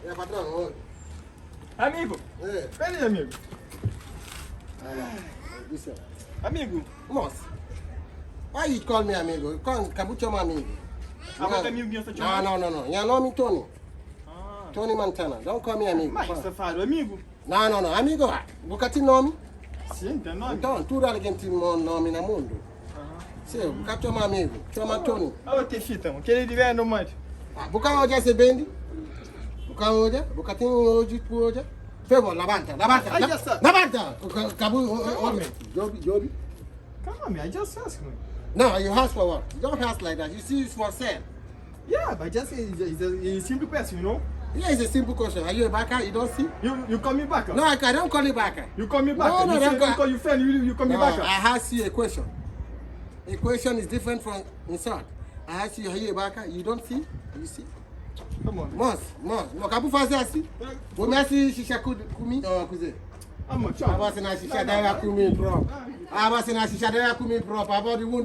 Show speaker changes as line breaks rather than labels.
É, patrão, oi.
Amigo,
É.
pera aí, amigo.
Listen.
Amigo,
Moço, why you call me amigo? Call, ka bu chama amigo.
Ah, mas amigo minha, você chama?
Não, não, não, não. Meu nome é Tony.
Ah.
Tony Montana. Don't call me amigo.
Mas você fala amigo?
Não, não, não. Amigo, ah, bu ka ten nome?
Sim, tem nome.
Então, tudo alguém tem nome no mundo. Sim, bu ka chama amigo. Chama Tony.
Ah, te fita, mano. Que ele vem no mano.
Ah, bu ka odja se bendi? Bu ka odja? Bu ka ten hoje tu odja? Favor, labanta, labanta.
Ai, já está.
Labanta! Kabu, djobi, djobi.
Come on, man. I just ask, man.
No, you ask for what? You don't ask like that. You see, it's for sale.
Yeah, but just it's a, it's a, it's a simple question, you know?
Yeah, it's a simple question. Are you a backer? You don't see?
You call me back.
No, I, I don't call you backer.
You call me back.
No, no,
you
don't
say,
call-
you call your friend, you call me
No,
back.
I ask you a question. A question is different from insult. I ask you, are you a backer? You don't see? You see?
Come on. man.
Moço, moço, mo kabu fazer assim. Vou me assim, xixa kumi. Oh, kuze.
I'm a
Aba se na xixa dela kumi prop. Aba se na xixa dela kumi prop. Aba di wundi.